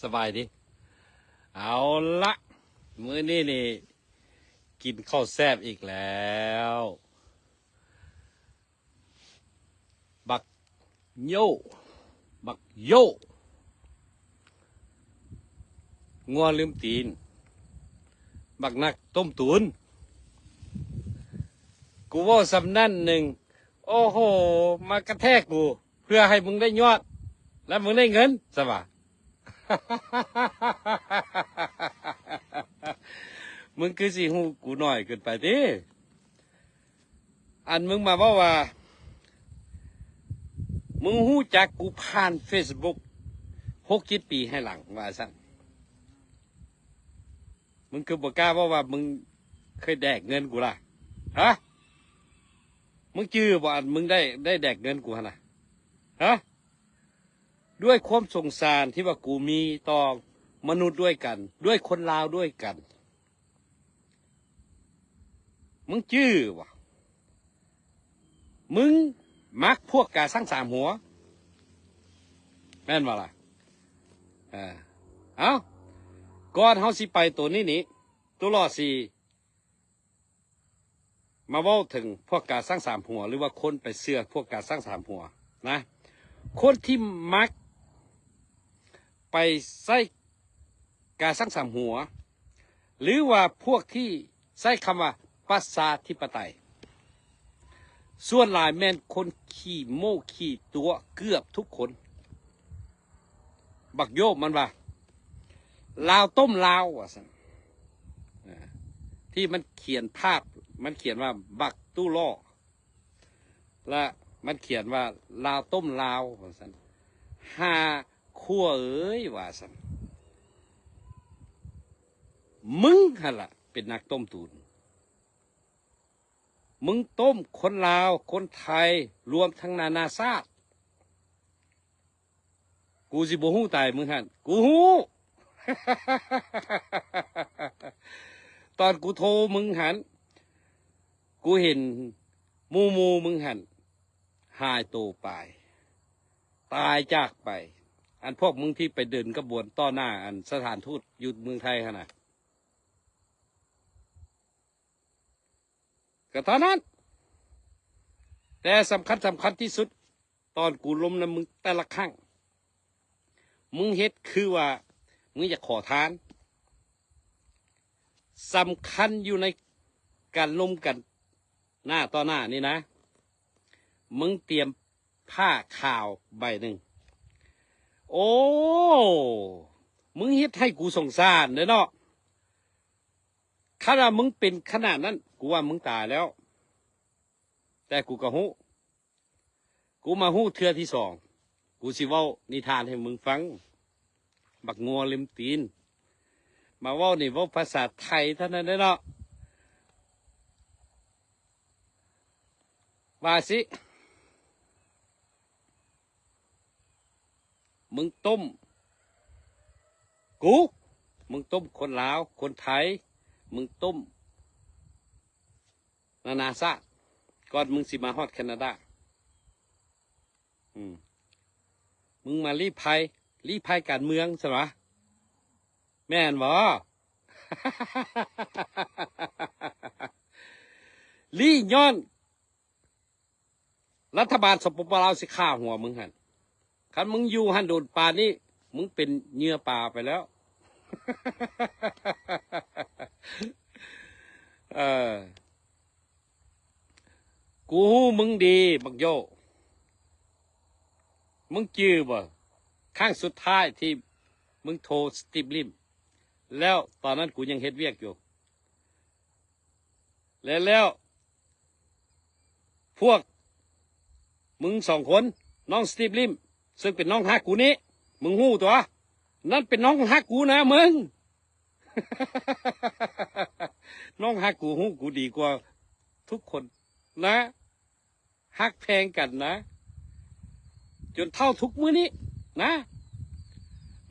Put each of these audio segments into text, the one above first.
ສະບາຍດີ. ເອົາລະ ມື້ນີ້ນີ້ກິນເຂົ້າແຊບອີກແລ້ວ. ບັກໂຢ ບັກໂຢ ງົວລືມຕີນ ບັກນັກຕົ້ມຕູນ. ກູເວົ້າສ່ຳນັ້ນໜຶ່ງ ໂອ້ໂຫ ມາກະແທກກູ ເພື່ອໃຫ້ມຶງໄດ້ຍອດ ແລະ ມຶງໄດ້ເງິນຊະຫວາ. ມຶງຄືຊິຮູ້ກູໜ້ອຍເກີນໄປຕິ? ອັນມຶງມາເວົ້າວ່າ ມຶງຮູ້ຈັກກູຜ່ານເຟສບຸກຫົກເຈັດປີໃຫ້ຫຼັງ ວ່າຊັ້ນ. ມຶງຄືບໍ່ກ້າເວົ້າວ່າມຶງເຄີຍແດກເງິນກູລະ? ຮະ? ມຶງຈື່ບໍ່ ອັນມຶງໄດ້ ໄດ້ແດກເງິນກູຫັ້ນນະ? ຮະ? ດ້ວຍຄວາມສົງສານທີ່ວ່າກູມີຕໍ່ມະນຸດດ້ວຍກັນ, ດ້ວຍຄົນລາວດ້ວຍກັນ. ມຶງຈື່ບໍ່? ມຶງມັກພວກກາຊັງສາມຫົວ ແມ່ນບໍ່ລະ? ເອີ ເອົ້າ ກ່ອນເຮົາຊິໄປໂຕນີ້ນີ້ ຕຸຫຼໍຊິມາເວົ້າເຖິງພວກກາຊັງສາມຫົວ ຫຼືວ່າຄົນໄປເຊື່ອພວກກາຊັງສາມຫົວນະ. ຄົນທີ່ມັກໄປໃຊ້ກາຊັງສາມຫົວ ຫຼືວ່າພວກທີ່ໃຊ້ຄຳວ່າປະຊາທິປະໄຕ ສ່ວນຫຼາຍແມ່ນຄົນຂີ້ໂມ້ຂີ້ຕົວະເກືອບທຸກຄົນ. ບັກໂຢບມັນວ່າ ລາວຕົ້ມລາວ ວ່າຊັ້ນ. ທີ່ມັນຂຽນພາບ ມັນຂຽນວ່າບັກຕູ້ລໍ້ ແລະ ມັນຂຽນວ່າລາວຕົ້ມລາວ ວ່າຊັ້ນ. ຫ້າ ຂົວເອີຍ ວ່າຊັ້ນ. ມຶງຫັ້ນລະເປັນນັກຕົ້ມຕູນ. ມຶງຕົ້ມຄົນລາວ ຄົນໄທ ລວມທັງນານາຊາດ. ກູຊິບໍ່ຮູ້ຕາຍມຶງຫັ້ນ ກູຮູ້. ຕອນກູໂທມຶງຫັ້ນ ກູເຫັນໝູ່ໆມຶງຫັ້ນຫາຍໂຕໄປ ຕາຍຈາກໄປ. ອັນພວກມຶງທີ່ໄປເດີນຂະບວນຕໍ່ໜ້າອັນສະຖານທູດຢູ່ເມືອງໄທຫັ້ນນະ ກໍເທົ່ານັ້ນ. ແຕ່ສຳຄັນ ສຳຄັນທີ່ສຸດ ຕອນກູລົມນຳມຶງແຕ່ລະຄັ້ງ ມຶງເຮັດຄືວ່າມຶງຢາກຂໍທານ. ສຳຄັນຢູ່ໃນການລົມກັນໜ້າຕໍ່ໜ້ານີ້ນະ ມຶງຕຽມຜ້າຂາວໃບໜຶ່ງ. ໂອ້ ມຶງເຮັດໃຫ້ກູສົງສານເດ້ເນາະ. ຄັນວ່າມຶງເປັນຂະໜາດນັ້ນ ກູວ່າມຶງຕາຍແລ້ວ. ແຕ່ກູກໍຮູ້ ກູມາຮູ້ເທື່ອທີສອງ. ກູຊິເວົ້ານິທານໃຫ້ມຶງຟັງ. ບັກງົວເລັມຕີນ ມາເວົ້ານີ້ເວົ້າພາສາໄທເທົ່ານັ້ນເດ້ເນາະ. ວ່າຊິ ມຶງຕົ້ມກູ ມຶງຕົ້ມຄົນລາວ ຄົນໄທ ມຶງຕົ້ມນານາຊາດ ກ່ອນມຶງຊິມາຮອດແຄນາດາ. ອືມ ມຶງມາລີ້ໄພ ລີ້ໄພການເມືອງຊັ້ນຫວາ? ແມ່ນບໍ່? ລີ້ຍ້ອນ ລັດຖະບານ ສປປ ລາວ ຊິຂ້າຫົວມຶງຫັ້ນ. ຄັນມຶງຢູ່ຫັ້ນດົນປານນີ້ ມຶງເປັນເຫຍື່ອປາໄປແລ້ວ. ເອີ ກູຮູ້ມຶງດີ ບັກໂຢ. ມຶງຈື່ບໍ່? ຄັ້ງສຸດທ້າຍທີ່ມຶງໂທສະຕິບລິມ ແລ້ວຕອນນັ້ນກູຍັງເຮັດວຽກຢູ່. ແລະ ແລ້ວພວກມຶງສອງຄົນ ນ້ອງສະຕິບລິມ ເຊິ່ງເປັນນ້ອງຮັກກູນີ້ ມຶງຮູ້ຕົວະ? ນັ້ນເປັນນ້ອງຮັກກູນະມຶງ. ນ້ອງຮັກກູຮູ້ກູດີກວ່າທຸກຄົນນະ. ຮັກແພງກັນນະ ຈົນເທົ່າທຸກມື້ນີ້ນະ.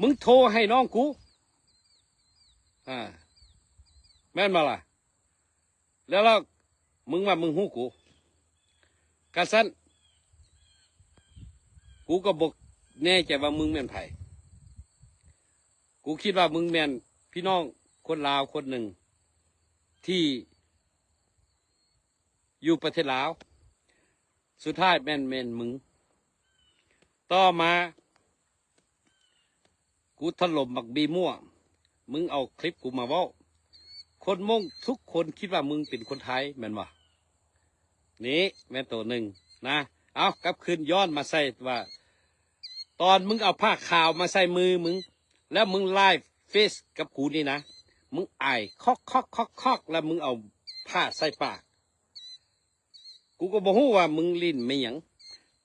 ມຶງໂທໃຫ້ນ້ອງກູ ອາ ແມ່ນບໍ່ລະ? ແລ້ວ ແລ້ວມຶງວ່າມຶງຮູ້ກູ. ກະຊັ້ນ ກູກໍບໍ່ແນ່ໃຈວ່າມຶງແມ່ນໃຜ. ກູຄິດວ່າມຶງແມ່ນພີ່ນ້ອງຄົນລາວຄົນໜຶ່ງທີ່ຢູ່ປະເທດລາວ. ສຸດທ້າຍແມ່ນ ແມ່ນມຶງ. ຕໍ່ມາ ກູຖະຫຼົ່ມບັກບີມົ້ວ, ມຶງເອົາຄລິບກູມາເວົ້າ. ຄົນມົ້ງທຸກຄົນຄິດວ່າມຶງເປັນຄົນໄທແມ່ນບໍ່? ນີ້ແມ່ນໂຕໜຶ່ງນະ. ເອົາ ກັບຄືນຍ້ອນມາໃສ່ວ່າ ຕອນມຶງເອົາຜ້າຂາວມາໃສ່ມືມຶງ ແລ້ວມຶງໄລຟ໌ເຟສກັບກູນີ້ນະ, ມຶງອາຍຄອກໆໆໆ ແລ້ວມຶງເອົາຜ້າໃສ່ປາກ. ກູກໍບໍ່ຮູ້ວ່າມຶງຫຼິ້ນແມ່ນຫຍັງ,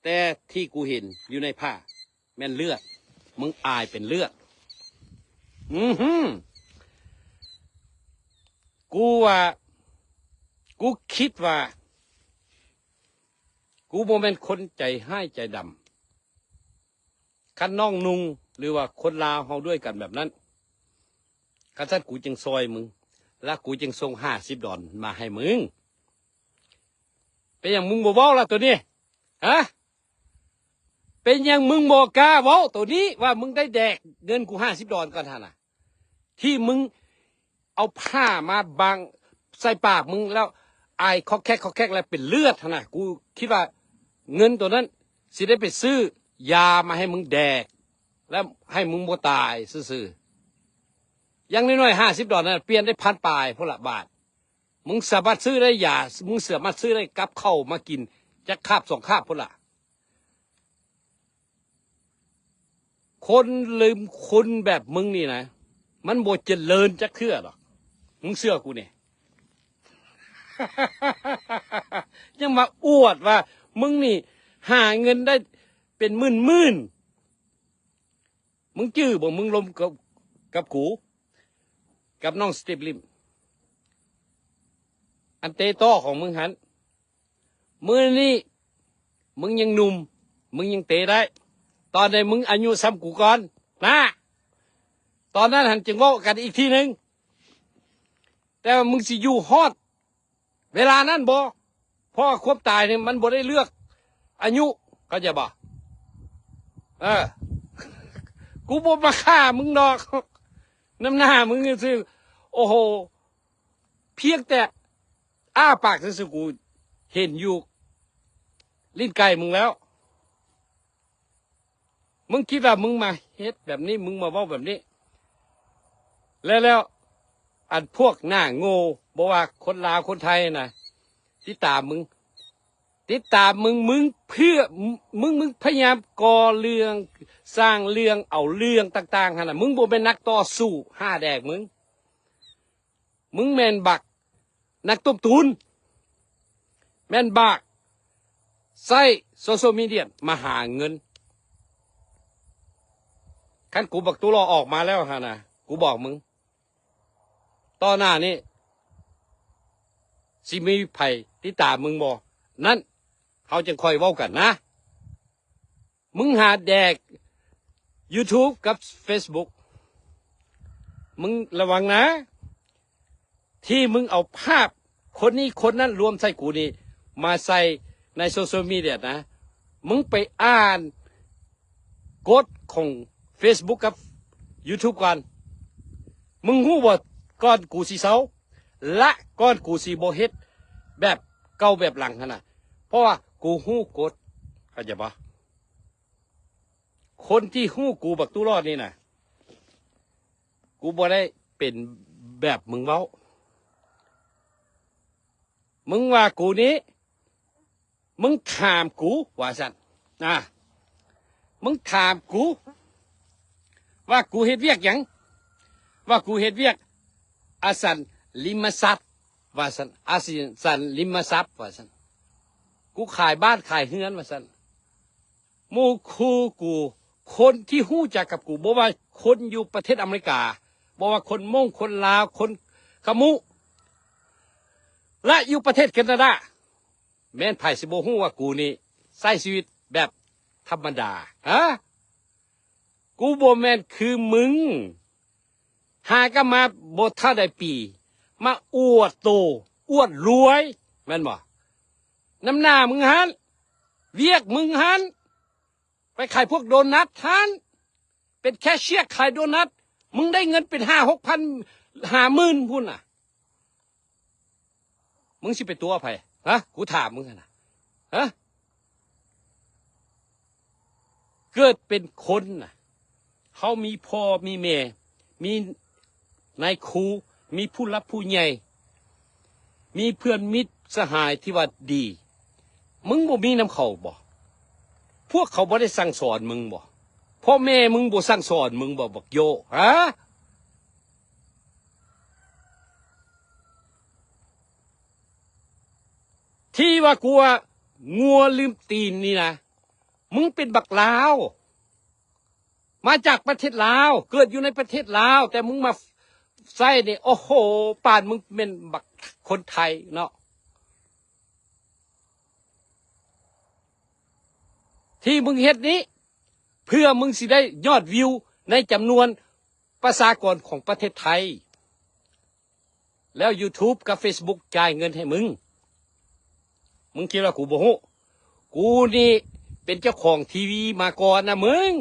ແຕ່ທີ່ກູເຫັນຢູ່ໃນຜ້າແມ່ນເລືອດ, ມຶງອາຍເປັນເລືອດ. ອືຫື ກູວ່າ ກູຄິດວ່າ ກູບໍ່ແມ່ນຄົນໃຈຮ້າຍໃຈດຳ. ຄັນນ້ອງນຸ່ງ ຫຼືວ່າຄົນລາວເຮົາດ້ວຍກັນແບບນັ້ນ, ຄັນຊັ້ນກູຈຶ່ງຊ່ອຍມຶງ ແລະ ກູຈຶ່ງສົ່ງຫ້າສິບດອນມາໃຫ້ມຶງ. ເປັນຫຍັງມຶງບໍ່ເວົ້າລະໂຕນີ້? ຮະ? ເປັນຫຍັງມຶງບໍ່ກ້າເວົ້າໂຕນີ້ ວ່າມຶງໄດ້ແດກເງິນກູຫ້າສິບດອນກ່ອນຫັ້ນນະ? ທີ່ມຶງເອົາຜ້າມາບັງໃສ່ປາກມຶງ ແລ້ວອາຍຄອກແຄກຄອກແຄກ ແລ້ວເປັນເລືອດຫັ້ນນະ. ກູຄິດວ່າເງິນໂຕນັ້ນຊິໄດ້ໄປຊື້ຢາມາໃຫ້ມຶງແດກ ແລ້ວໃຫ້ມຶງບໍ່ຕາຍຊື່ໆ. ຢ່າງໜ້ອຍໆຫ້າສິບດອນນັ້ນ ປ່ຽນໄດ້ພັນປາຍພຸ້ນລະບາດ. ມຶງສາມາດຊື້ໄດ້ຢາ, ມຶງສາມາດຊື້ໄດ້ກັບເຂົ້າມາກິນຈັກຄາບສອງຄາບພຸ້ນລະ. ຄົນລືມຄຸນແບບມຶງນີ້ນະ ມັນບໍ່ຈະເລີນຈັກເທື່ອດອກ. ມຶງເຊື່ອກູແດ່. ຍັງມາອວດວ່າມຶງນີ້ຫາເງິນໄດ້ເປັນໝື່ນໆ. ມຶງຈື່ບໍ່? ມຶງລົມກັບ ກັບກູ ກັບນ້ອງສະຕີບລິມ ອັນເຕະຕໍ່ຂອງມຶງຫັ້ນ. ມື້ນີ້ມຶງຍັງໜຸ່ມ, ມຶງຍັງເຕະໄດ້. ຕອນໃດມຶງອາຍຸສ່ຳກູກ່ອນນະ, ຕອນນັ້ນຫັ້ນຈຶ່ງເວົ້າກັນອີກທີໜຶ່ງ. ແຕ່ວ່າມຶງຊິຢູ່ຮອດເວລານັ້ນບໍ່? ເພາະວ່າຄວາມຕາຍນີ້ມັນບໍ່ໄດ້ເລືອກອາຍຸ, ເຂົ້າໃຈບໍ່? ເອີ ກູບໍ່ມາຂ້າມຶງດອກ, ນຳໜ້າມຶງຊື່ໆ. ໂອ້ໂຫ ພຽງແຕ່ອ້າປາກຊື່ໆ ກູເຫັນຢູ່ ລີ້ນໄກ່ມຶງແລ້ວ. ມຶງຄິດວ່າມຶງມາເຮັດແບບນີ້, ມຶງມາເວົ້າແບບນີ້ ແລ້ວ ແລ້ວອັນພວກໜ້າໂງ່ ບໍ່ວ່າຄົນລາວຄົນໄທນະ ຕິດຕາມມຶງ, ຕິດຕາມມຶງ, ມຶງເພື່ອ ມຶງ ມຶງພະຍາຍາມກໍ່ເລື່ອງ, ສ້າງເລື່ອງ, ເອົາເລື່ອງຕ່າງໆຫັ້ນນະ. ມຶງບໍ່ແມ່ນນັກຕໍ່ສູ້ຫາແດກມຶງ. ມຶງແມ່ນບັກນັກຕົບຕຸນ, ແມ່ນບັກໃຊ້ໂຊຊຽວມີເດຍມາຫາເງິນ. ຄັນກູບັກຕູ້ຫຼໍ່ອອກມາແລ້ວຫັ້ນນະ, ກູບອກມຶງ, ຕໍ່ໜ້ານີ້ຊິມີໃຜຕິດຕາມມຶງບໍ່? ນັ້ນເຮົາຈັ່ງຄ່ອຍເວົ້າກັນນະ. ມຶງຫາແດກຢູທູບກັບເຟສບຸກ, ມຶງລະວັງນະ ທີ່ມຶງເອົາພາບຄົນນີ້ຄົນນັ້ນລວມໃສ່ກູນີ້ ມາໃສ່ໃນໂຊຊຽວມີເດຍນະ. ມຶງໄປອ່ານກົດຂອງເຟສບຸກກັບຢູທູບກ່ອນ. ມຶງຮູ້ບໍ່? ກ່ອນກູຊິເຊົາ ແລະ ກ່ອນກູຊິບໍ່ເຮັດແບບເກົ່າແບບຫຼັງຫັ້ນນະ, ເພາະວ່າກູຮູ້ກົດ, ເຂົ້າໃຈບໍ່? ຄົນທີ່ຮູ້ກູບັກຕູ້ຫຼໍ່ນີ້ນະ, ກູບໍ່ໄດ້ເປັນແບບມຶງເວົ້າ. ມຶງວ່າກູນີ້, ມຶງຖາມກູວ່າຊັ້ນນະ, ມຶງຖາມກູວ່າກູເຮັດວຽກຫຍັງ? ວ່າກູເຮັດວຽກອະສັງຫາລິມະຊັບວ່າຊັ້ນ, ອະສັງຫາລິມະຊັບວ່າຊັ້ນ, ກູຂາຍບ້ານຂາຍເຮືອນວ່າຊັ້ນ. ໝູ່ຄູ່ກູ, ຄົນທີ່ຮູ້ຈັກກັບກູ, ບໍ່ວ່າຄົນຢູ່ປະເທດອາເມລິກາ, ບໍ່ວ່າຄົນມົ້ງ, ຄົນລາວ, ຄົນຂະມຸ, ແລະ ຢູ່ປະເທດແຄນາດາ, ແມ່ນໃຜຊິບໍ່ຮູ້ວ່າກູນີ້ໃຊ້ຊີວິດແບບທຳມະດາ? ຮະ? ກູບໍ່ແມ່ນຄືມຶງ, ຫາກັນມາບໍ່ເທົ່າໃດປີ, ມາອວດໂຕ, ອວດລວຍ, ແມ່ນບໍ່? ນຳໜ້າມຶງຫັ້ນ, ວຽກມຶງຫັ້ນ, ໄປຂາຍພວກໂດນັດຫັ້ນ, ເປັນແຄຊຽຂາຍໂດນັດ, ມຶງໄດ້ເງິນເປັນຫ້າຫົກພັນ ຫ້າໝື່ນພຸ້ນນະ. ມຶງຊິໄປຕົວະໃຜ? ຮະ? ກູຖາມມຶງຫັ້ນນະ. ຮະ? ເກີດເປັນຄົນນະ ເຮົາມີພໍ່ມີແມ່ ມີນາຍຄູ ມີຜູ້ຫຼັກຜູ້ໃຫຍ່ ມີເພື່ອນມິດສະຫາຍທີ່ວ່າດີ ມຶງບໍ່ມີນຳເຂົາບໍ? ພວກເຂົາບໍ່ໄດ້ສັ່ງສອນມຶງບໍ? ພໍ່ແມ່ມຶງບໍ່ສັ່ງສອນມຶງບໍ ບັກໂຢ? ຮະ? ທີ່ວ່າກູວ່າງົວລືມຕີນນີ້ນະ ມຶງເປັນບັກລາວ ມາຈາກປະເທດລາວ ເກີດຢູ່ໃນປະເທດລາວ ແຕ່ມຶງມາໃຊ້ນີ້ ໂອ້ໂຫ ປານມຶງແມ່ນບັກຄົນໄທເນາະ ທີ່ມຶງເຮັດນີ້ ເພື່ອມຶງຊິໄດ້ຍອດວິວໃນຈຳນວນປະຊາກອນຂອງປະເທດໄທ. ແລ້ວຢູທູບກັບເຟສບຸກຈ່າຍເງິນໃຫ້ມຶງ. ມຶງຄິດວ່າກູບໍ່ຮູ້? ກູນີ້ເປັນເຈົ້າຂອງທີວີມາກ່ອນນະມຶງ.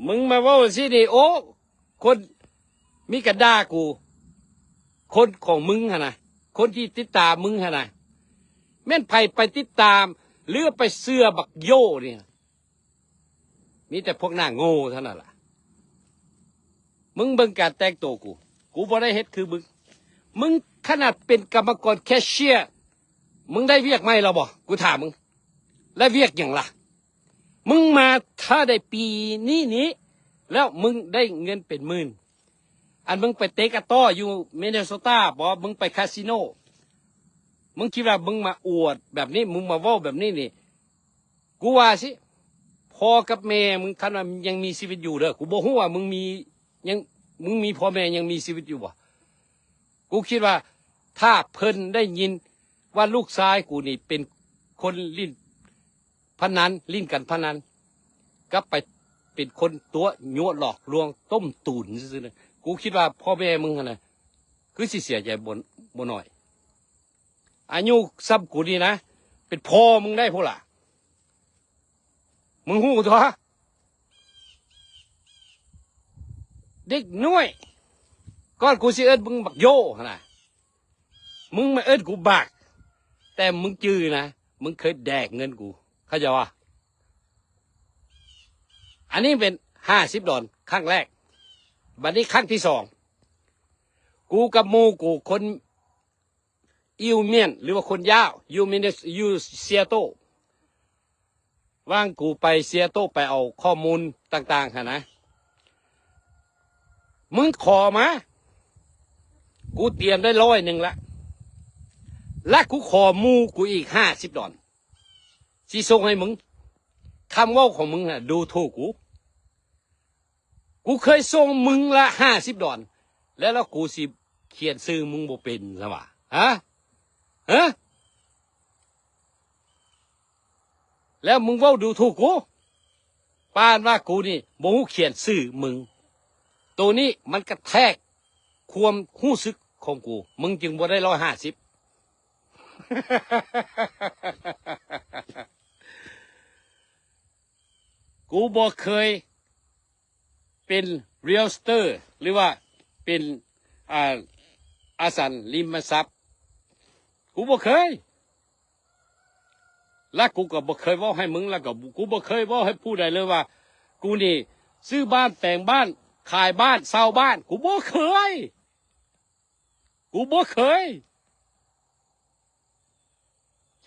ມຶງມາເວົ້າຊີ້ນີ້ ໂອ້ ຄົນມີກະດ່າກູ ຄົນຂອງມຶງຫັ້ນນະ ຄົນທີ່ຕິດຕາມມຶງຫັ້ນນະ ແມ່ນໃຜໄປຕິດຕາມ ຫຼື ໄປເຊື່ອບັກໂຢນີ້? ມີແຕ່ພວກໜ້າໂງ່ເທົ່ານັ້ນລະ. ມຶງເບິ່ງການແຕ່ງໂຕກູ ກູບໍ່ໄດ້ເຮັດຄືມຶງ. ມຶງຂະໜາດເປັນກຳມະກອນແຄຊເຊຍ ມຶງໄດ້ວຽກໃໝ່ແລ້ວບໍ່? ກູຖາມມຶງ ແລະ ວຽກຫຍັງລະ? ມຶງມາຖ້າໄດ້ປີນີ້ນີ້ ແລ້ວມຶງໄດ້ເງິນເປັນໝື່ນ. ອັນມຶງໄປເຕະກະຕໍ້ຢູ່ມິນເນໂຊຕາບໍ? ມຶງໄປຄາສິໂນ? ມຶງຄິດວ່າມຶງມາອວດແບບນີ້ ມຶງມາເວົ້າແບບນີ້ນີ້ ກູວ່າຊິ ພໍ່ກັບແມ່ມຶງ ຄັນວ່າຍັງມີຊີວິດຢູ່ເດີ ກູບໍ່ຮູ້ວ່າມຶງມີ ຍັງ ມຶງມີພໍ່ແມ່ຍັງມີຊີວິດຢູ່ບໍ່? ກູຄິດວ່າຖ້າເພິ່ນໄດ້ຍິນວ່າລູກຊາຍກູນີ້ເປັນຄົນຫຼິ້ນພະນັນ ຫຼິ້ນການພະນັນ ກັບໄປເປັນຄົນຕົວະຍົວະຫຼອກລວງຕົ້ມຕູນຊື່ໆ ກູຄິດວ່າພໍ່ແມ່ມຶງຫັ້ນນະ ຄືຊິເສຍໃຈບໍ່ ບໍ່ໜ້ອຍ. ອາຍຸສ່ຳກູນີ້ນະ ເປັນພໍ່ມຶງໄດ້ພຸ້ນລະ ມຶງຮູ້ຕົວະ? ເດັກນ້ອຍ ກ່ອນກູຊິເອີ້ນມຶງບັກໂຢຫັ້ນນະ ມຶງມາເອີ້ນກູບັກ ແຕ່ມຶງຈື່ນະ ມຶງເຄີຍແດກເງິນກູ ເຂົ້າໃຈບໍ່? ອັນນີ້ເປັນຫ້າສິບດອນ ຄັ້ງແລກ. ບັດນີ້ຄັ້ງທີສອງ ກູກັບໝູ່ກູຄົນ ອິວມຽນ ຫຼືວ່າຄົນຍາວ ຢູ່ມິນເນ ຢູ່ເຊຍໂຕ ຫວ່າງກູໄປເຊຍໂຕ ໄປເອົາຂໍ້ມູນຕ່າງໆຫັ້ນນະ ມຶງຂໍມາ ກູຕຽມໄດ້ຮ້ອຍໜຶ່ງລະ ລະກູຂໍໝູ່ກູອີກຫ້າສິບດອນ ຊິສົ່ງໃຫ້ມຶງ. ຄຳເວົ້າຂອງມຶງນະ ດູຖູກກູ. ກູເຄີຍສົ່ງມຶງລະຫ້າສິບດອນ ແລ້ວ ແລ້ວກູຊິຂຽນຊື່ມຶງບໍ່ເປັນຊະຫວາ? ຮະ? ຮະ? ແລ້ວມຶງເວົ້າດູຖູກກູ ປານວ່າກູນີ້ບໍ່ຮູ້ຂຽນຊື່ມຶງ. ໂຕນີ້ມັນກະແທກຄວາມຮູ້ສຶກຂອງກູ ມຶງຈຶ່ງບໍ່ໄດ້ຮ້ອຍຫ້າສິບ. ກູບໍ່ເຄີຍເປັນ ເຣຍລສະເຕີ ຫຼືວ່າເປັນ ອາ ອະສັງຫາລິມະຊັບ ກູບໍ່ເຄີຍ ແລະ ກູກໍບໍ່ເຄີຍເວົ້າໃຫ້ມຶງ ແລະ ກໍ ກູບໍ່ເຄີຍເວົ້າໃຫ້ຜູ້ໃດເລີຍວ່າ ກູນີ້ຊື້ບ້ານ ແປງບ້ານ ຂາຍບ້ານ ເຊົ່າບ້ານ ກູບໍ່ເຄີຍ. ກູບໍ່ເຄີຍ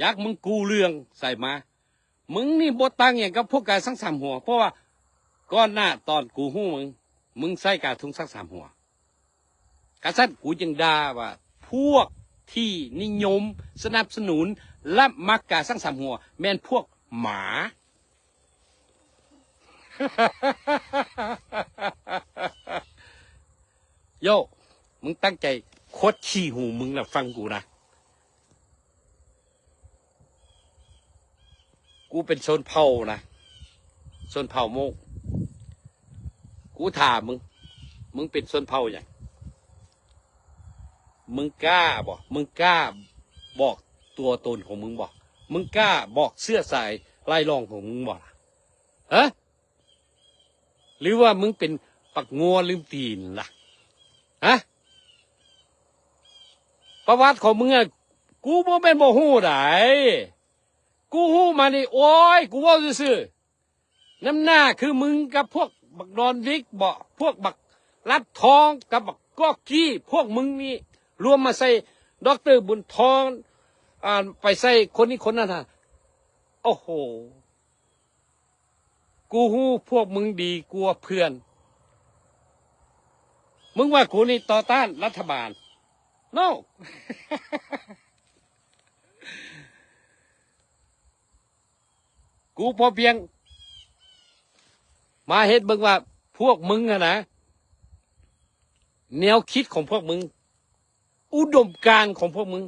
ຈັກມຶງກູ້ເລື່ອງໃສມາ. ມຶງນີ້ບໍ່ຕ່າງຫຍັງກັບພວກການສັງສາມຫົວ ເພາະວ່າກ່ອນໜ້າຕອນກູຮູ້ມຶງ ມຶງໃຊ້ກາທຸງສັງສາມຫົວ. ກະຊັ້ນກູຈຶ່ງດ່າວ່າ ພວກທີ່ນິຍົມສະໜັບສະໜູນ ແລະ ມັກການສັງສາມຫົວ ແມ່ນພວກໝາ. ໂຢ ມຶງຕັ້ງໃຈຂົດຂີ້ຫູມຶງລະຟັງກູນະ. ກູເປັນຊົນເຜົ່ານະ ຊົນເຜົ່າໂມງ. ກູຖາມມຶງ ມຶງເປັນຊົນເຜົ່າຫຍັງ? ມຶງກ້າບໍ່? ມຶງກ້າບອກຕົວຕົນຂອງມຶງບໍ່? ມຶງກ້າບອກເຊື້ອສາຍລາຍລ່ອງຂອງມຶງບໍ່ລະ? ຮະ? ຫຼືວ່າມຶງເປັນບັກງົວລືມຕີນລະ? ຮະ? ປະຫວັດຂອງມຶງອະ ກູບໍ່ແມ່ນບໍ່ຮູ້ໃດ໋ ກູຮູ້ມານີ້ ໂອ້ຍ ກູເວົ້າຊື່ໆ. ນຳໜ້າຄືມຶງກັບພວກບັກດອນວິກບໍ? ພວກບັກລັດທອງກັບບັກກອກກີ້ ພວກມຶງນີ້ລວມມາໃສ່ ດອກເຕີ ບຸນທອງ ອ່າ ໄປໃສ່ຄົນນີ້ຄົນນັ້ນຫັ້ນ. ໂອ້ໂຫ ກູຮູ້ພວກມຶງດີກວ່າເພື່ອນ. ມຶງວ່າກູນີ້ຕໍ່ຕ້ານລັດຖະບານ? ໂນ. ກູພໍພຽງມາເຮັດເບິ່ງວ່າພວກມຶງຫັ້ນນະ ແນວຄິດຂອງພວກມຶງ, ອຸດົມການຂອງພວກມຶງ,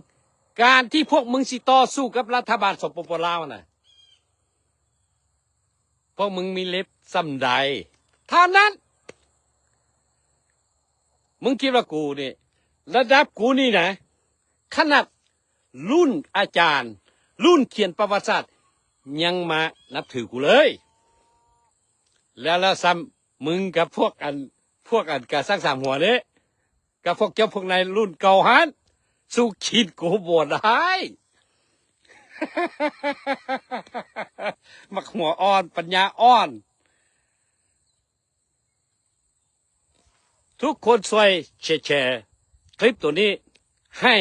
ການທີ່ພວກມຶງຊິຕໍ່ສູ້ກັບລັດຖະບານ ສປປ ລາວ ຫັ້ນນະ ພວກມຶງມີເລັບສ່ຳໃດ ເທົ່ານັ້ນ. ມຶງຄິດວ່າກູນີ້ ລະດັບກູນີ້ນະ ຂະໜາດລຸ້ນອາຈານ ລຸ້ນຂຽນປະຫວັດສາດ ຍັງມານັບຖືກູເລີຍ. ແລ້ວ ແລ້ວຊ້ຳມຶງກັບພວກອັນ ພວກອັນກາສ້າງສາມຫົວເດ້ ກັບພວກເຈົ້າພວກນາຍລຸ້ນເກົ່າຫັ້ນ ສູ້ຄິດກູບໍ່ໄດ້. ບັກຫົວອ່ອນ ປັນຍາອ່ອນ. ທຸກຄົນຊ່ວຍແຊ ແຊຄລິບໂຕນີ້ໃຫ້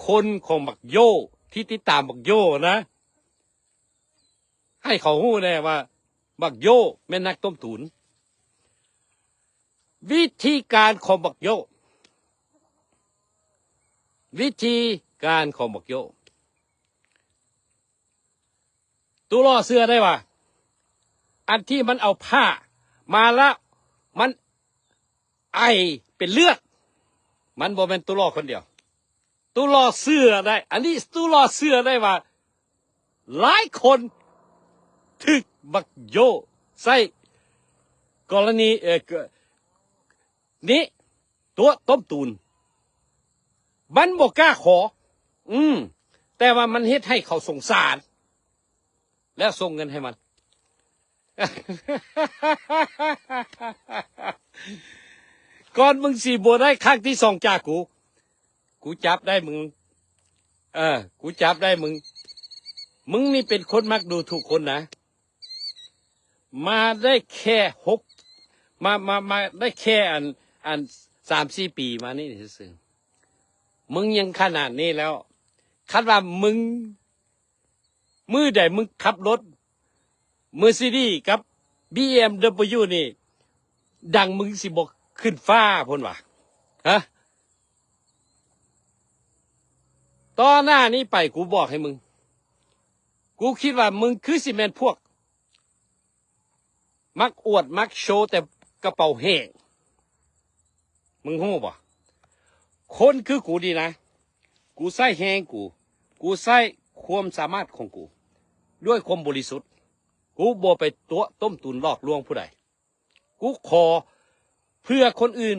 ຄົນຂອງບັກໂຢ ທີ່ຕິດຕາມບັກໂຢນະ ໃຫ້ເຂົາຮູ້ແດ່ວ່າບັກໂຢແມ່ນນັກຕົ້ມຕູນ. ວິທີການຂອງບັກໂຢ ວິທີການຂອງບັກໂຢ ຕູຫຼໍ່ເຊື່ອໄດ້ວ່າ ອັນທີ່ມັນເອົາຜ້າມາລະ ມັນໄອເປັນເລືອດ ມັນບໍ່ແມ່ນຕູຫຼໍ່ຄົນດຽວ. ຕູຫຼໍ່ເຊື່ອໄດ້ ອັນນີ້ຕູຫຼໍ່ເຊື່ອໄດ້ວ່າ ຫຼາຍຄົນຖືກບັກໂຢໃຊ້ກໍລະນີ ເອີ ນີ້ຕົວະຕົ້ມຕູນ ມັນບໍ່ກ້າຂໍ ອືມ ແຕ່ວ່າມັນເຮັດໃຫ້ເຂົາສົງສານ ແລ້ວສົ່ງເງິນໃຫ້ມັນ. ກ່ອນມຶງຊິບໍ່ໄດ້ຄັ້ງທີສອງຈາກກູ ກູຈັບໄດ້ມຶງ ເອີ ກູຈັບໄດ້ມຶງ ມຶງນີ້ເປັນຄົນມັກດູຖູກຄົນນະ ມາໄດ້ແຄ່ຫົກ ມາ ມາ ມາໄດ້ແຄ່ອັນ ອັນສາມສີ່ປີມານີ້ຊື່ໆ ມຶງຍັງຂະໜາດນີ້ແລ້ວ ຄັນວ່າມຶງ ມື້ໃດມຶງຂັບລົດ Mercedes ກັບ BMW ນີ້ ດັງມຶງຊິບໍ່ຂຶ້ນຟ້າພຸ້ນຫວາ ຮະ? ຕໍ່ໜ້ານີ້ໄປ ກູບອກໃຫ້ມຶງ ກູຄິດວ່າມຶງຄືຊິແມ່ນພວກມັກອວດມັກໂຊແຕ່ກະເປົາແຫ້ງ ມຶງຮູ້ບໍ່? ຄົນຄືກູນີ້ນະ ກູໃຊ້ແຮງກູ ກູໃຊ້ຄວາມສາມາດຂອງກູ ດ້ວຍຄວາມບໍລິສຸດ ກູບໍ່ໄປຕົວະຕົ້ມຕຸນຫຼອກລວງຜູ້ໃດ ກູຂໍເພື່ອຄົນອື່ນ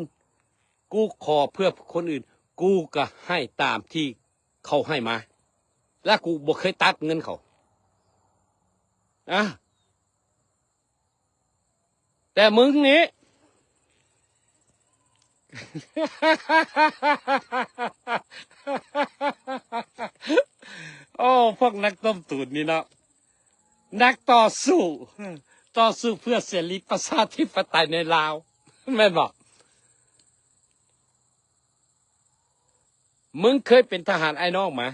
ກູຂໍເພື່ອຄົນອື່ນ ກູກະໃຫ້ຕາມທີ່ເຂົາໃຫ້ມາ ແລະ ກູບໍ່ເຄີຍຕັດເງິນເຂົາ ອາ ແຕ່ມຶງນີ້ ໂອ້ ພວກນັກຕົ້ມຕຸນນີ້ເນາະ ນັກຕໍ່ສູ້ ຕໍ່ສູ້ເພື່ອເສລີປະຊາທິປະໄຕໃນລາວ ແມ່ນບໍ່? ມຶງເຄີຍເປັນທະຫານອ້າຍນ້ອງມາ?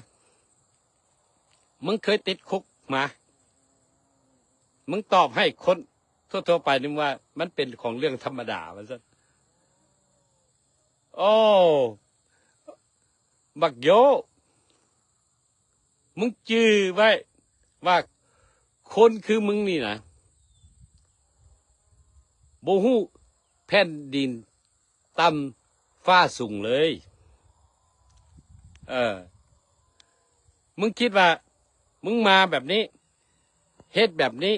ມຶງເຄີຍຕິດຄຸກມາ? ມຶງຕອບໃຫ້ຄົນທົ່ວໆໄປນີ້ວ່າມັນເປັນຂອງເລື່ອງທຳມະດາວ່າຊັ້ນ. ໂອ້ ບັກໂຢ ມຶງຈື່ໄວ້ວ່າຄົນຄືມຶງນີ້ນະ ບໍ່ຮູ້ແຜ່ນດິນຕ່ຳຟ້າສູງເລີຍ. ເອີ ມຶງຄິດວ່າມຶງມາແບບນີ້ ເຮັດແບບນີ້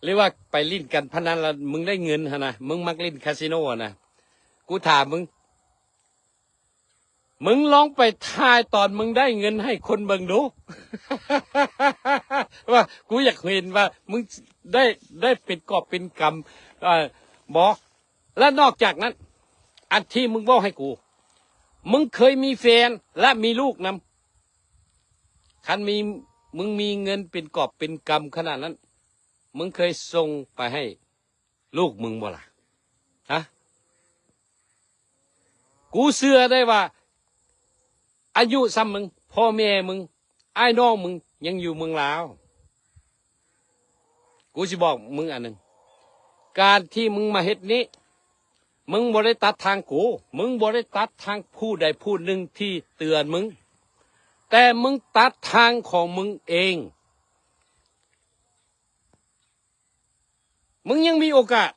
ຫຼືວ່າໄປຫຼິ້ນການພະນັນແລ້ວມຶງໄດ້ເງິນຫັ້ນນະ, ມຶງມັກຫຼິ້ນຄາສິໂນຫັ້ນນະ, ກູຖາມມຶງ, ເ ມຶງລອງໄປຖ່າຍຕອນມຶງໄດ້ເງິນໃຫ້ຄົນເບິ່ງດູ ວ່າກູຢາກເຫັນວ່າມຶງໄດ້ ໄດ້ເປັນກອບເປັນກຳ ເອີ ບໍ່? ແລະນອກຈາກນັ້ນ ອັນທີ່ມຶງເວົ້າໃຫ້ກູ ມຶງເຄີຍມີແຟນ ແລະມີລູກນຳ? ຄັນມີ ມຶງມີເງິນເປັນກອບເປັນກຳຂະໜາດນັ້ນ ມຶງເຄີຍສົ່ງໄປໃຫ້ລູກມຶງບໍ່ລະ? ຮະ? ກູເຊື່ອໄດ້ວ່າ ອາຍຸສ່ຳມຶງ ພໍ່ແມ່ມຶງ ອ້າຍນ້ອງມຶງ ຍັງຢູ່ເມືອງລາວ. ກູຊິບອກມຶງອັນໜຶ່ງ ການທີ່ມຶງມາເຮັດນີ້ ມຶງບໍ່ໄດ້ຕັດທາງກູ ມຶງບໍ່ໄດ້ຕັດທາງຜູ້ໃດຜູ້ໜຶ່ງທີ່ເຕືອນມຶງ ແຕ່ມຶງຕັດທາງຂອງມຶງເອງ. ມຶງຍັງມີໂອກາດ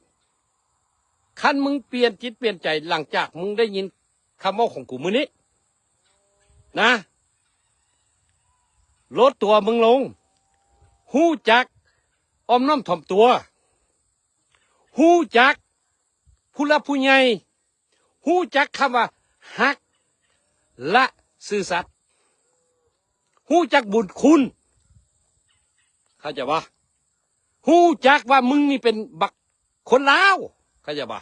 ຄັນມຶງປ່ຽນຈິດປ່ຽນໃຈ ຫຼັງຈາກມຶງໄດ້ຍິນຄຳເວົ້າຂອງກູມື້ນີ້ນະ ລົດຕົວມຶງລົງ ຮູ້ຈັກອ່ອນນ້ອມຖ່ອມຕົວ ຮູ້ຈັກຜູ້ຫຼັກຜູ້ໃຫຍ່ ຮູ້ຈັກຄຳວ່າຮັກ ແລະ ຊື່ສັດ ຮູ້ຈັກບຸນຄຸນ ເຂົ້າໃຈບໍ່? ຮູ້ຈັກວ່າມຶງນີ້ເປັນບັກຄົນລາວ ເຂົ້າໃຈບໍ່?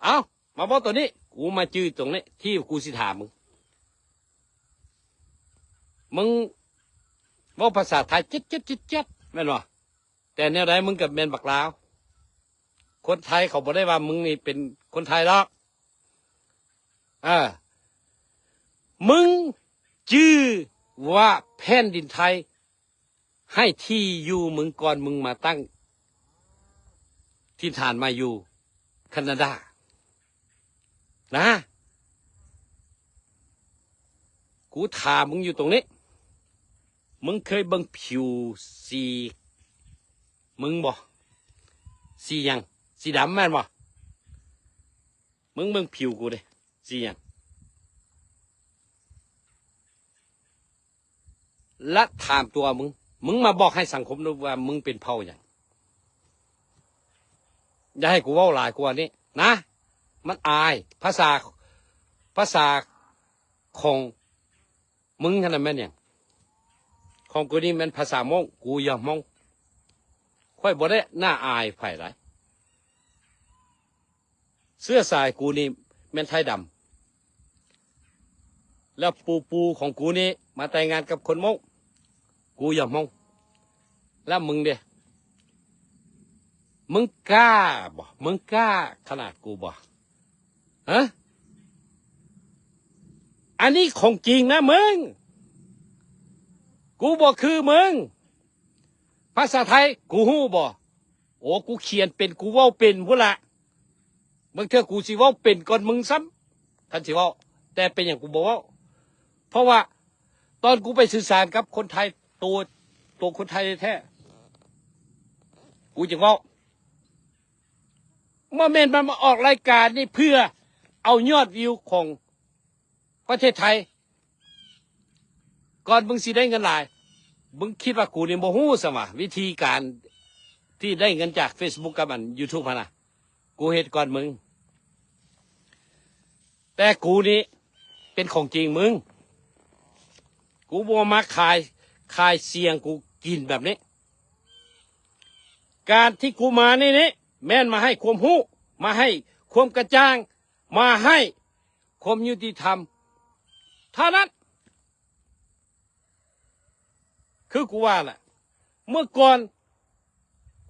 ເອົາ ມາເວົ້າໂຕນີ້ ກູມາຈື່ຕົງນີ້ທີ່ກູຊິຖາມມຶງ ມຶງເວົ້າພາສາໄທເຈັດໆໆໆ ແມ່ນບໍ່? ແຕ່ແນວໃດມຶງກໍແມ່ນບັກລາວ ຄົນໄທເຂົາບໍ່ໄດ້ວ່າມຶງນີ້ເປັນຄົນໄທດອກ. ເອີ ມຶງຈື່ວ່າແຜ່ນດິນໄທໃຫ້ທີ່ຢູ່ມຶງກ່ອນມຶງມາຕັ້ງຖິ່ນຖານໃໝ່ຢູ່ຄານາດານະ. ກູຖາມມຶງຢູ່ຕົງນີ້ ມຶງເຄີຍເບິ່ງຜິວສີມຶງບໍ່? ສີຫຍັງ? ສີດຳແມ່ນບໍ່? ມຶງເບິ່ງຜິວກູເດ້ ສີຫຍັງ? ລະຖາມຕົວມຶງ ມຶງມາບອກໃຫ້ສັງຄົມຮູ້ວ່າມຶງເປັນເຜົ່າຫຍັງ? ຢ່າໃຫ້ກູເວົ້າຫຼາຍກວ່ານີ້ນະ ມັນອາຍ. ພາສາ ພາສາຂອງມຶງຫັ້ນນະແມ່ນຫຍັງ? ຂອງກູນີ້ແມ່ນພາສາມົ້ງ ກູຢາກມົ້ງ ຂ້ອຍບໍ່ໄດ້ໜ້າອາຍໃຜຫຼາຍ. ເຊື້ອສາຍກູນີ້ແມ່ນໄທດຳ ແລ້ວປູ່ໆຂອງກູນີ້ມາແຕ່ງງານກັບຄົນມົ້ງ ກູຢາກມົ້ງ. ແລ້ວມຶງເດ ມຶງກ້າບໍ່? ມຶງກ້າຂະໜາດກູບໍ່? ຮະ? ອັນນີ້ຂອງຈິງນະມຶງ ກູບໍ່ຄືມຶງ. ພາສາໄທກູຮູ້ບໍ່? ໂອ້ ກູຂຽນເປັນ ກູເວົ້າເປັນພຸ້ນລະ. ບາງເທື່ອກູຊິເວົ້າເປັນກ່ອນມຶງຊ້ຳ ຄັນຊິເວົ້າ ແຕ່ເປັນຫຍັງກູບໍ່ເວົ້າ? ເພາະວ່າຕອນກູໄປສື່ສານກັບຄົນໄທ ໂຕ ໂຕຄົນໄທແທ້ໆ ກູຈຶ່ງເວົ້າ. ບໍ່ແມ່ນມັນມາອອກລາຍການນີ້ເພື່ອເອົາຍອດວິວຂອງປະເທດໄທ. ກ່ອນມຶງຊິໄດ້ເງິນຫຼາຍ ມຶງຄິດວ່າກູນີ້ບໍ່ຮູ້ຊັ້ນຫວາ ວິທີການທີ່ໄດ້ເງິນຈາກເຟສບຸກກັບອັນຢູທູບຫັ້ນນະ ກູເຮັດກ່ອນມຶງ. ແຕ່ກູນີ້ເປັນຂອງຈິງມຶງ ກູບໍ່ມາຂາຍ ຂາຍສຽງກູກິນແບບນີ້. ການທີ່ກູມານີ້ນີ້ ແມ່ນມາໃຫ້ຄວາມຮູ້ ມາໃຫ້ຄວາມກະຈ່າງ ມາໃຫ້ຄວາມຍຸຕິທຳເທົ່ານັ້ນ. ຄືກູວ່າລະ ເມື່ອກ່ອນ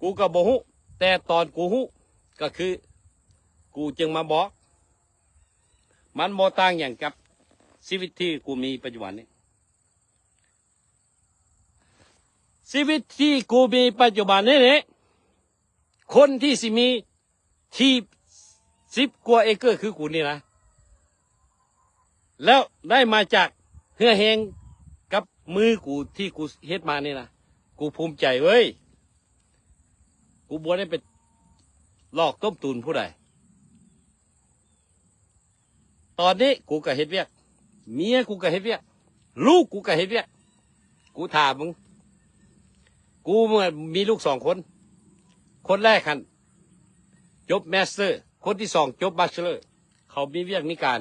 ກູກໍບໍ່ຮູ້ ແຕ່ຕອນກູຮູ້ກໍຄືກູຈຶ່ງມາບອກ. ມັນບໍ່ຕ່າງຫຍັງກັບຊີວິດທີ່ກູມີປັດຈຸບັນນີ້. ຊີວິດທີ່ກູມີປັດຈຸບັນນີ້ນີ້ ຄົນທີ່ຊິມີທີ່ສິບກວ່າເອເກີຄືກູນີ້ນະ ແລ້ວໄດ້ມາຈາກເຫື່ອແຮງກັບມືກູທີ່ກູເຮັດມານີ້ນະ ກູພູມໃຈເວີຍ. ກູບໍ່ໄດ້ໄປຫຼອກຕົ້ມຕຸນຜູ້ໃດ. ຕອນນີ້ກູກໍເຮັດວຽກ ເມຍກູກໍເຮັດວຽກ ລູກກູກໍເຮັດວຽກ. ກູຖາມມຶງ ກູມີລູກສອງຄົນ ຄົນແລກຫັ້ນຈົບມາສເຕີ ຄົນທີສອງຈົບບາເຊີເລີ ເຂົາມີວຽກມີການ.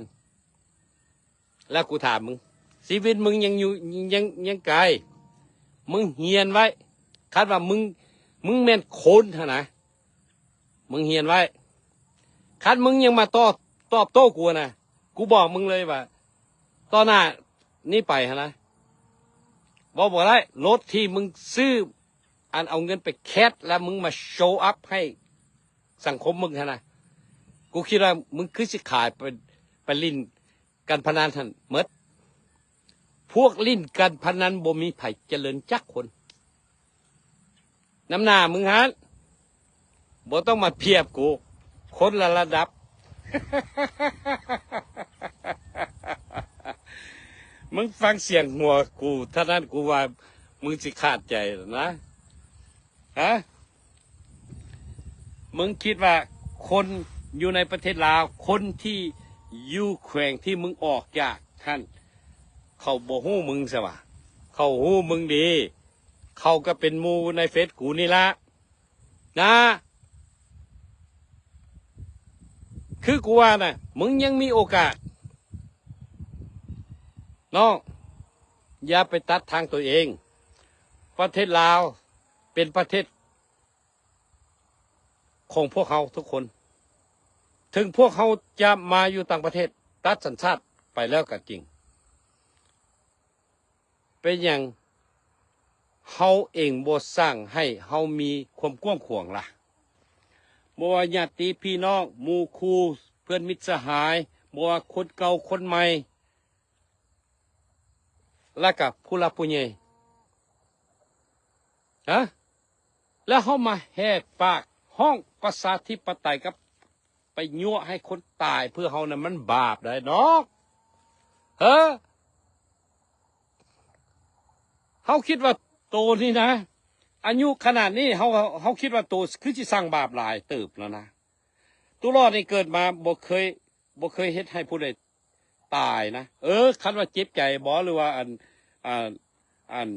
ແລ້ວກູຖາມມຶງ, ຊີວິດມຶງຍັງຢູ່ ຍັງ ຍັງໄກ. ມຶງຮຽນໄວ້, ຄັນວ່າມຶງ ມຶງແມ່ນຄົນຫັ້ນນະ, ມຶງຮຽນໄວ້. ຄັນມຶງຍັງມາຕອບ ຕອບໂຕ້ກູນະ, ກູບອກມຶງເລີຍວ່າ ຕໍ່ໜ້ານີ້ໄປຫັ້ນນະ ເວົ້າບໍ່ໄດ້. ລົດທີ່ມຶງຊື້ ອັນເອົາເງິນໄປແຄດ ແລ້ວມຶງມາໂຊອັບໃຫ້ສັງຄົມເບິ່ງຫັ້ນນະ, ກູຄິດວ່າມຶງຄືຊິຂາຍໄປ ໄປຫຼິ້ນການພະນັນຫັ້ນໝົດ. ພວກຫຼິ້ນການພະນັນບໍ່ມີໃຜຈະເລີນຈັກຄົນ. ນຳໜ້າມຶງຫັ້ນ ບໍ່ຕ້ອງມາປຽບກູ, ຄົນລະລະດັບ. ມຶງຟັງສຽງຫົວກູເທົ່ານັ້ນ ກູວ່າມຶງຊິຂາດໃຈແລ້ວນະ. ຮະ? ມຶງຄິດວ່າຄົນຢູ່ໃນປະເທດລາວ, ຄົນທີ່ຢູ່ແຂວງທີ່ມຶງອອກຈາກຫັ້ນ ເຂົາບໍ່ຮູ້ມຶງຊະຫວາ? ເຂົາຮູ້ມຶງດີ. ເຂົາກໍເປັນໝູ່ໃນເຟສກູນີ້ລະນະ. ຄືກູວ່ານະ, ມຶງຍັງມີໂອກາດ. ນ້ອງ ຢ່າໄປຕັດທາງຕົວເອງ. ປະເທດລາວເປັນປະເທດຂອງພວກເຮົາທຸກຄົນ. ເຖິງພວກເຮົາຈະມາຢູ່ຕ່າງປະເທດ, ຕັດສັນຊາດໄປແລ້ວກໍຈິງ, ເປັນຫຍັງເຮົາເອງບໍ່ສ້າງໃຫ້ເຮົາມີຄວາມກວ້າງຂວາງລະ? ບໍ່ວ່າຍາດຕິພີ່ນ້ອງ, ໝູ່ຄູ່, ເພື່ອນມິດສະຫາຍ, ບໍ່ວ່າຄົນເກົ່າຄົນໃໝ່, ແລ້ວກະຜູ້ຫຼັກຜູ້ໃຫຍ່ ຮະ? ແລ້ວເຮົາມາແຫກປາກຮ້ອງປະຊາທິປະໄຕກັບໄປຍົວະໃຫ້ຄົນຕາຍເພື່ອເຮົານັ້ນ ມັນບາບໃດ໋ນ້ອງ? ເອີ ເຮົາຄິດວ່າໂຕນີ້ນະ ອາຍຸຂະໜາດນີ້ ເຮົາ ເຮົາຄິດວ່າໂຕຄືຊິສ້າງບາບຫຼາຍເຕີບແລ້ວນະ. ຕຸລອດນີ້ເກີດມາບໍ່ເຄີຍ ບໍ່ເຄີຍເຮັດໃຫ້ຜູ້ໃດຕາຍນະ. ເອີ ຄັນວ່າເຈັບໃຈບໍ ຫຼືວ່າ ອັນ ອັນ ອັນ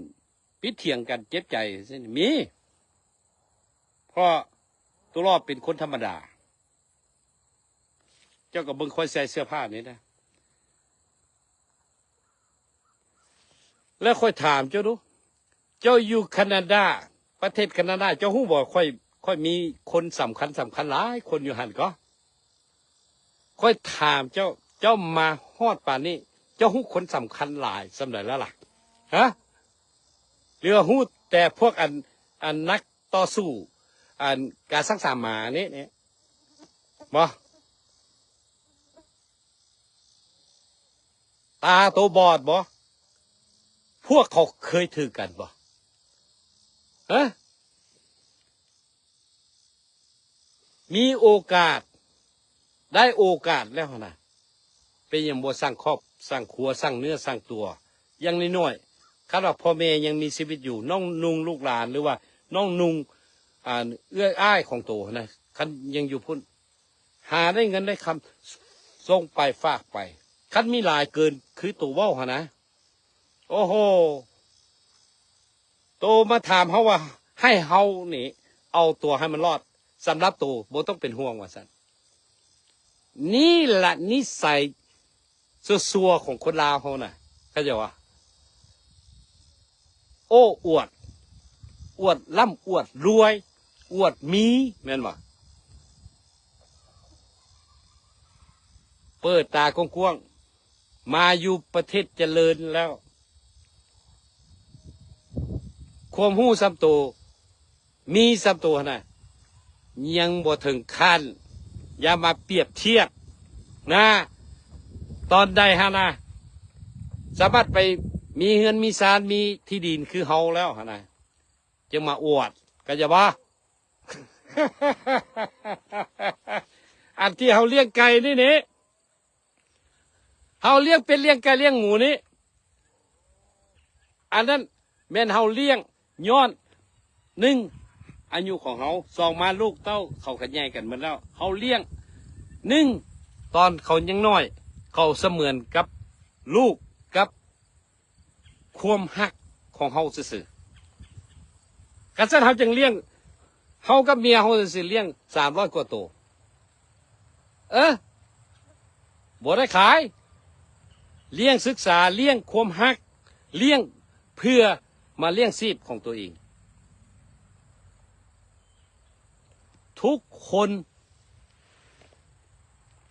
ຜິດຖຽງກັນເຈັບໃຈ ມີ. ເພາະຕຸລອດເປັນຄົນທຳມະດາ. ເຈົ້າກໍເບິ່ງຂ້ອຍໃສ່ເສື້ອຜ້ານີ້ນະ. ແລ້ວຂ້ອຍຖາມເຈົ້າດູ, ເຈົ້າຢູ່ຄານາດາ, ປະເທດຄານາດາ, ເຈົ້າຮູ້ບໍ່ ຂ້ອຍ ຂ້ອຍມີຄົນສຳຄັນ ສຳຄັນຫຼາຍຄົນຢູ່ຫັ້ນກໍ? ຂ້ອຍຖາມເຈົ້າ, ເຈົ້າມາຮອດປານນີ້, ເຈົ້າຮູ້ຄົນສຳຄັນຫຼາຍສ່ຳໃດແລ້ວລະ? ຮະ? ຫຼືວ່າຮູ້ແຕ່ພວກອັນ ອັນນັກຕໍ່ສູ້ ອັນການສັງສາມານີ້ ນີ້ບໍ? ຕາໂຕບອດບໍ? ພວກເຂົາເຄີຍຖືກກັນບໍ? ຮະ? ມີໂອກາດ ໄດ້ໂອກາດແລ້ວຫັ້ນນະ, ເປັນຫຍັງບໍ່ສ້າງຄອບ ສ້າງຄົວ ສ້າງເນື້ອສ້າງຕົວ? ຢ່າງນ້ອຍໆ ຄັນວ່າພໍ່ແມ່ຍັງມີຊີວິດຢູ່, ນ້ອງນຸ່ງລູກຫຼານ ຫຼືວ່ານ້ອງນຸ່ງ ອ່າ ເອື້ອຍອ້າຍຂອງໂຕຫັ້ນນະ, ຄັນຍັງຢູ່ພຸ້ນ ຫາໄດ້ເງິນໄດ້ຄຳ ສົ່ງໄປຝາກໄປ. ຄັນມີຫຼາຍເກີນຄືໂຕເວົ້າຫັ້ນນະ, ໂອ້ໂຫ ໂຕມາຖາມເຮົາວ່າ ໃຫ້ເຮົານີ້ເອົາຕົວໃຫ້ມັນລອດ, ສຳລັບໂຕບໍ່ຕ້ອງເປັນຫ່ວງວ່າຊັ້ນ. ນີ້ລະນິໄສຊົ່ວໆຂອງຄົນລາວເຮົານະ, ເຂົ້າໃຈບໍ່? ໂອ້ອວດ, ອວດລ່ຳອວດລວຍ, ອວດມີ, ແມ່ນບໍ່? ເປີດຕາກວ້າງໆ ມາຢູ່ປະເທດຈະເລີນແລ້ວ, ຄວາມຮູ້ສ່ຳໂຕ ມີສ່ຳໂຕຫັ້ນນະ ຍັງບໍ່ເຖິງຂັ້ນ. ຢ່າມາປຽບທຽບນະ, ຕອນໃດຫັ້ນນະ ສາມາດໄປມີເຮືອນມີຊານ ມີທີ່ດິນຄືເຮົາແລ້ວຫັ້ນນະ ຈຶ່ງມາອວດ ເຂົ້າໃຈບໍ່? ອັນທີ່ເຮົາລ້ຽງໄກ່ນີ້ນີ້ ເຮົາລ້ຽງເປັດ ລ້ຽງໄກ່ ລ້ຽງໝູນີ້ ອັນນັ້ນແມ່ນເຮົາລ້ຽງຍ້ອນ ໜຶ່ງ ອາຍຸຂອງເຮົາ, ສອງ ມາລູກເຕົ້າເຂົາກະໃຫຍ່ກັນໝົດແລ້ວ. ເຮົາລ້ຽງ ໜຶ່ງ ຕອນເຂົາຍັງນ້ອຍ ເຂົາສະເໝືອນກັບລູກກັບ ຄວາມຮັກຂອງເຮົາຊື່ໆ. ກະຊັ້ນເຮົາຈຶ່ງລ້ຽງ ເຮົາກັບເມຍເຮົາຊິລ້ຽງສາມຮ້ອຍກວ່າໂຕ. ເອີ ບໍ່ໄດ້ຂາຍ. ລ້ຽງສຶກສາ, ລ້ຽງຄວາມຮັກ, ລ້ຽງເພື່ອມາລ້ຽງຊີບຂອງຕົວເອງ. ທຸກຄົນ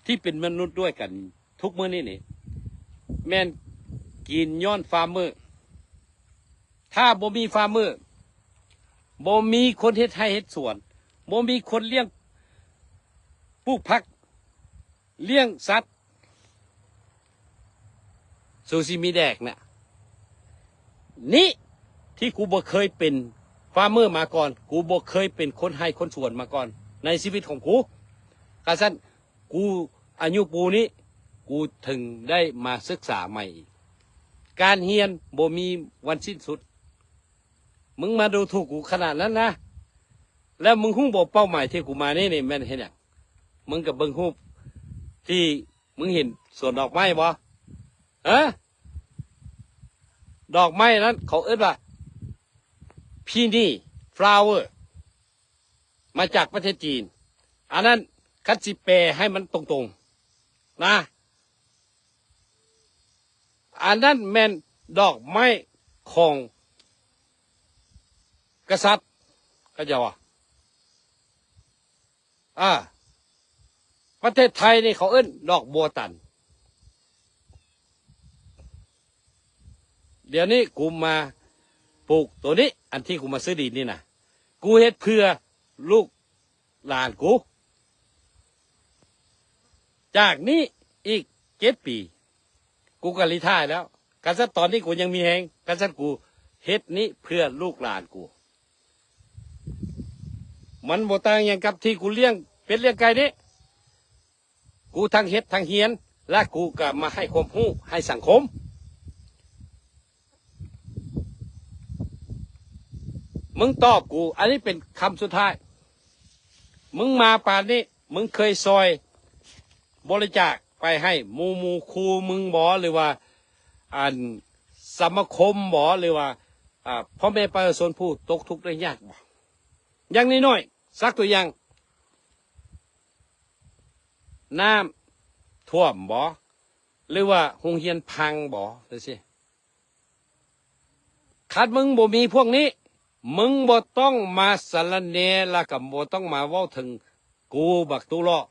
ທີ່ເປັນມະນຸດດ້ວຍກັນທຸກມື້ນີ້ນີ້ ແມ່ນກິນຍ້ອນຟາມເມີ. ຖ້າບໍ່ມີຟາມເມີ, ບໍ່ມີຄົນເຮັດໄຮ່ເຮັດສວນ, ບໍ່ມີຄົນລ້ຽງ ປູກຜັກ, ລ້ຽງສັດ, ສູຊິມີແດກນະ. ນີ້ທີ່ກູບໍ່ເຄີຍເປັນຟາມເມີມາກ່ອນ, ກູບໍ່ເຄີຍເປັນຄົນໄຮ່ຄົນສວນມາກ່ອນໃນຊີວິດຂອງກູ. ກະຊັ້ນ ກູອາຍຸປູນີ້ ກູເຖິງໄດ້ມາສຶກສາໃໝ່ອີກ. ການຮຽນບໍ່ມີວັນສິ້ນສຸດ. ມຶງມາດູຖູກກູຂະໜາດນັ້ນນະ. ແລ້ວມຶງຮູ້ບໍ່ເປົ້າໝາຍທີ່ກູມານີ້ນີ້ແມ່ນເຮັດຫຍັງ? ມຶງກໍເບິ່ງຮູບທີ່ມຶງເຫັນສວນດອກໄມ້ບໍ່? ເອີ ດອກໄມ້ນັ້ນເຂົາເອີ້ນວ່າ Peony flower ມາຈາກປະເທດຈີນ. ອັນນັ້ນຄັນຊິແປໃຫ້ມັນຕົງໆນະ ອັນນັ້ນແມ່ນດອກໄມ້ຂອງກະສັດ ເຂົາເຈົ້າວ່າ ອາ ປະເທດໄທນີ້ເຂົາເອີ້ນດອກບົວຕັນ. ດຽວນີ້ກູມາປູກໂຕນີ້ ອັນທີ່ກູມາຊື້ດິນນີ້ນະ ກູເຮັດເພື່ອລູກຫຼານກູ. ຈາກນີ້ອີກເຈັດປີ ກູກໍຣີທາຍແລ້ວ. ກະຊັ້ນຕອນນີ້ກູຍັງມີແຮງ, ກະຊັ້ນກູເຮັດນີ້ເພື່ອລູກຫຼານກູ. ມັນບໍ່ຕ່າງຫຍັງກັບທີ່ກູລ້ຽງເປັດລ້ຽງໄກ່ນີ້. ກູທັງເຮັດທັງຮຽນ ແລະ ກູກໍມາໃຫ້ຄວາມຮູ້ໃຫ້ສັງຄົມ. ມຶງຕອບກູ, ອັນນີ້ເປັນຄຳສຸດທ້າຍ. ມຶງມາປານນີ້ ມຶງເຄີຍຊ່ອຍບໍລິຈາກໄປໃຫ້ໝູ່ໝູ່ຄູ່ມຶງບໍ ຫຼືວ່າ ອັນ ສະມາຄົມບໍ ຫຼືວ່າ ອາ ພໍ່ແມ່ປະຊາຊົນຜູ້ຕົກທຸກໄດ້ຍາກບໍ? ຢ່າງນ້ອຍໆ ສັກຕົວຢ່າງ ນ້ຳຖ້ວມບໍ ຫຼືວ່າໂຮງຮຽນພັງບໍ ຈັ່ງຊີ້. ຄັນມຶງບໍ່ມີພວກນີ້ ມຶງບໍ່ຕ້ອງມາສາລະແນ ແລ້ວກໍບໍ່ຕ້ອງມາເວົ້າເຖິງກູບັກຕູ້ລໍ້.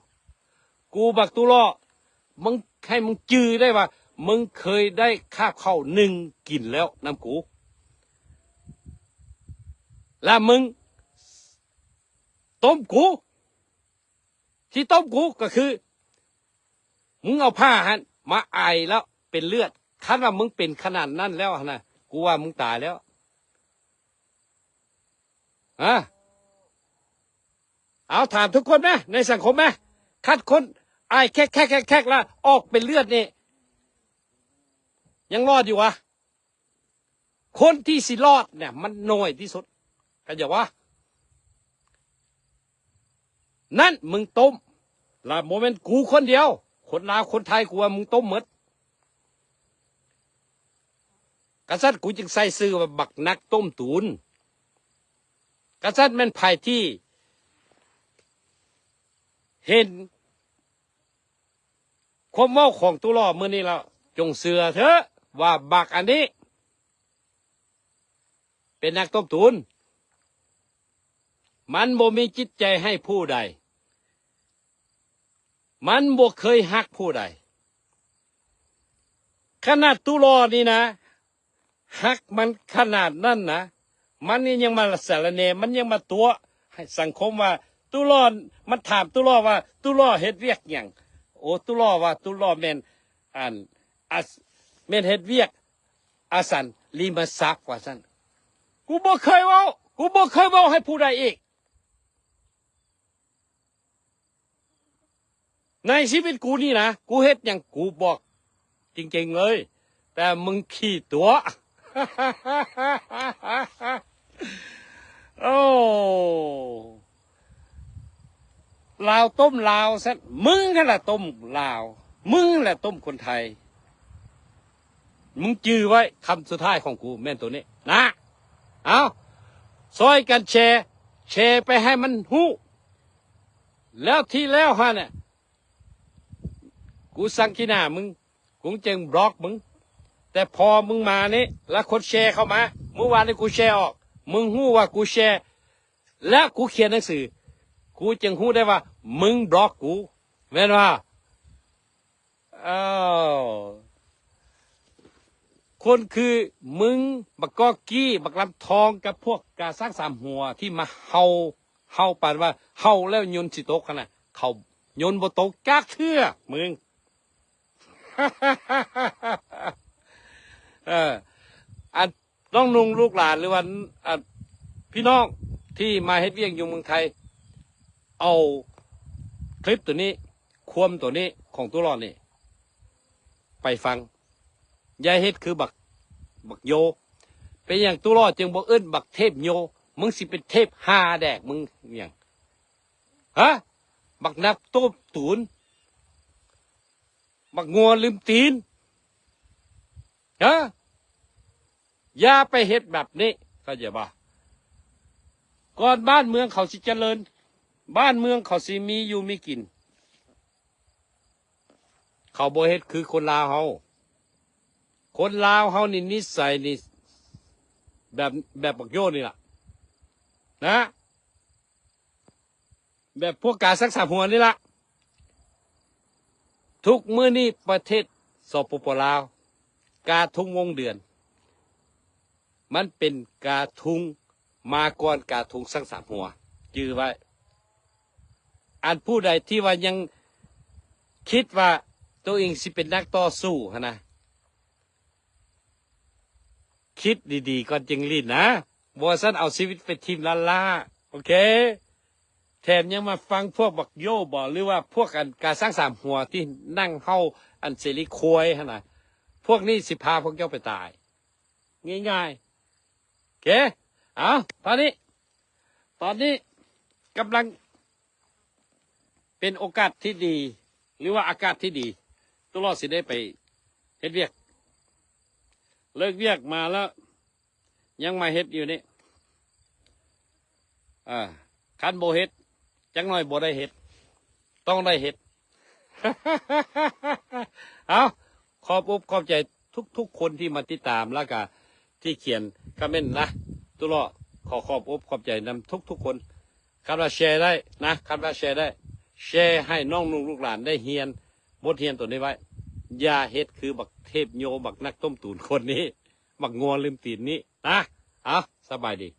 ກູບັກຕູ້ລໍ້ ມຶງ ໃຫ້ມຶງຈື່ໄດ້ວ່າ ມຶງເຄີຍໄດ້ຄາບເຂົ້າໜຶ່ງກິນແລ້ວນຳກູ ແລະ ມຶງຕົ້ມກູ. ທີ່ຕົ້ມກູກໍຄື ມຶງເອົາຜ້າຫັ້ນມາອາຍແລ້ວເປັນເລືອດ. ຄັນວ່າມຶງເປັນຂະໜາດນັ້ນແລ້ວຫັ້ນນະ ກູວ່າມຶງຕາຍແລ້ວ. ຮະ? ເອົາ ຖາມທຸກຄົນແມະ ໃນສັງຄົມແມະ ຄັນຄົນອາຍແຄກໆໆໆ ແລ້ວອອກເປັນເລືອດນີ້ ຍັງລອດຢູ່ຫວາ? ຄົນທີ່ຊິລອດເນຍ ມັນໜ້ອຍທີ່ສຸດ ເຂົ້າໃຈບໍ່? ນັ້ນ ມຶງຕົ້ມ ລະບໍ່ແມ່ນກູຄົນດຽວ ຄົນລາວຄົນໄທ ກູວ່າມຶງຕົ້ມໝົດ. ກະຊັ້ນ ກູຈຶ່ງໃສ່ຊື່ວ່າບັກນັກຕົ້ມຕູນ. ກະຊັ້ນ ແມ່ນໃຜທີ່ເຫັນ ຄວາມເວົ້າຂອງຕູ້ລໍ້ມື້ນີ້ແລ້ວ ຈົ່ງເຊື່ອເຖາະວ່າບັກອັນນີ້ເປັນນັກຕົ້ມຕູນ. ມັນບໍ່ມີຈິດໃຈໃຫ້ຜູ້ໃດ. ມັນບໍ່ເຄີຍຮັກຜູ້ໃດ. ຂະໜາດຕູ້ລໍ້ນີ້ນະ ຮັກມັນຂະໜາດນັ້ນນະ ມັນນີ້ຍັງມາສາລະແນ ມັນຍັງມາຕົວະໃຫ້ສັງຄົມວ່າ ຕູ້ລໍ້ ມັນຖາມຕູ້ລໍ້ວ່າ ຕູ້ລໍ້ເຮັດວຽກຫຍັງ? ໂອ້ ຕູ້ລໍ້ວ່າ ຕູ້ລໍ້ແມ່ນ ອັນ ອາ ແມ່ນເຮັດວຽກອະສັນລິມະຊັບວ່າຊັ້ນ. ກູບໍ່ເຄີຍເວົ້າ ກູບໍ່ເຄີຍເວົ້າໃຫ້ຜູ້ໃດອີກ. ໃນຊີວິດກູນີ້ນະ ກູເຮັດຫຍັງ ກູບອກຈິງໆເລີຍ ແຕ່ມຶງຂີ້ຕົວະ. ໂອ້ ລາວຕົ້ມລາວຊັ້ນ ມຶງຫັ້ນລະຕົ້ມລາວ ມຶງຫັ້ນລະຕົ້ມຄົນໄທ. ມຶງຈື່ໄວ້ ຄຳສຸດທ້າຍຂອງກູແມ່ນໂຕນີ້ນະ. ເອົາ ຊ່ອຍກັນແຊ ແຊໄປໃຫ້ມັນຮູ້. ແລ້ວທີ່ແລ້ວຫັ້ນນະ ກູສັງຂີ້ໜ້າມຶງ ກູຈຶ່ງບລັອກມຶງ. ແຕ່ພໍມຶງມານີ້ ແລ້ວຄົນແຊເຂົ້າມາ, ມື້ວານນີ້ກູແຊອອກ, ມຶງຮູ້ວ່າກູແຊ ແລ້ວກູຂຽນໜັງສື, ກູຈຶ່ງຮູ້ໄດ້ວ່າມຶງບລັອກກູ, ແມ່ນບໍ່? ອ້າວ ຄົນຄືມຶງ, ບັກກອກກີ້, ບັກລຳທອງ ກັບພວກກາຊ້າງສາມຫົວທີ່ມາເຫົ່າ, ເຫົ່າປານວ່າເຫົ່າແລ້ວຍົນຊິຕົກຫັ້ນນະ, ເຂົາຍົນບໍ່ຕົກຈັກເທື່ອ, ມຶງ. ເອີ ອັນ ນ້ອງນຸ່ງລູກຫຼານ ຫຼືວ່າ ອາ ພີ່ນ້ອງທີ່ມາເຮັດວຽກຢູ່ເມືອງໄທ ເອົາຄລິບໂຕນີ້, ຄວາມໂຕນີ້ຂອງຕູ້ຫຼໍ້ນີ້ໄປຟັງ. ຢ່າເຮັດຄືບັກ, ບັກໂຢ. ເປັນຫຍັງຕູ້ຫຼໍ້ຈຶ່ງບໍ່ເອີ້ນບັກເທບໂຍ? ມຶງຊິເປັນເທບຫາແດກມຶງຫຍັງ? ຮະ? ບັກນັກຕົ້ມຕູນ, ບັກງົວລືມຕີນ. ຮະ? ຢ່າໄປເຮັດແບບນີ້, ເຂົ້າໃຈບໍ່? ກ່ອນບ້ານເມືອງເຂົາຊິຈະເລີນ, ບ້ານເມືອງເຂົາຊິມີຢູ່ມີກິນ, ເຂົາບໍ່ເຮັດຄືຄົນລາວເຮົາ. ຄົນລາວເຮົານີ້ນິໄສນີ້ແບບ, ແບບບັກໂຢນີ້ລະນະ, ແບບພວກກາຊັກສາມຫົວນີ້ລະ. ທຸກມື້ນີ້ປະເທດ ສປປ ລາວ ກາທຸງວົງເດືອນ ມັນເປັນກາທຸງມາກ່ອນກາທຸງຊັກສາມຫົວ, ຈື່ໄວ້. ອັນຜູ້ໃດທີ່ວ່າຍັງຄິດວ່າໂຕເອງຊິເປັນນັກຕໍ່ສູ້ຫັ້ນນະ, ຄິດດີໆກ່ອນຈຶ່ງຫຼິ້ນນະ, ບໍ່ຊັ້ນເອົາຊີວິດໄປຖິ້ມລ້ານລ້າ, ໂອເຄ? ແຖມຍັງມາຟັງພວກບັກໂຢບໍ ຫຼືວ່າພວກອັນກາຊ້າງສາມຫົວທີ່ນັ່ງເຫົ່າອັນເສລີຄວາຍຫັ້ນນະ, ພວກນີ້ຊິພາພວກເຈົ້າໄປຕາຍ ງ່າຍໆ. ໂອເຄ ເອົາ ຕອນນີ້ ຕອນນີ້ກຳລັງເປັນໂອກາດທີ່ດີ ຫຼືວ່າອາກາດທີ່ດີ, ຕຸຫຼໍ່ຊິໄດ້ໄປເຮັດວຽກ, ເລີກວຽກມາແລ້ວຍັງມາເຮັດຢູ່ນີ້. ເອີ ຄັນບໍ່ເຮັດ ຈັກໜ້ອຍບໍ່ໄດ້ເຮັດ, ຕ້ອງໄດ້ເຮັດ. ເອົາ ຂອບອົກຂອບໃຈທຸກໆຄົນທີ່ມາຕິດຕາມ ແລ້ວກະທີ່ຂຽນຄອມເມັນນະ, ຕຸຫຼໍ່ຂໍຂອບອົກຂອບໃຈນຳທຸກໆຄົນ. ຄັນວ່າແຊໄດ້ນະ, ຄັນວ່າແຊໄດ້, ແຊໃຫ້ນ້ອງນຸ່ງລູກຫຼານໄດ້ຮຽນບົດຮຽນໂຕນີ້ໄວ້. ຢ່າເຮັດຄືບັກເທບໂຍ, ບັກນັກຕົ້ມຕູນຄົນນີ້, ບັກງົວລືມຕີນນີ້ນະ. ເອົາ ສະບາຍດີ.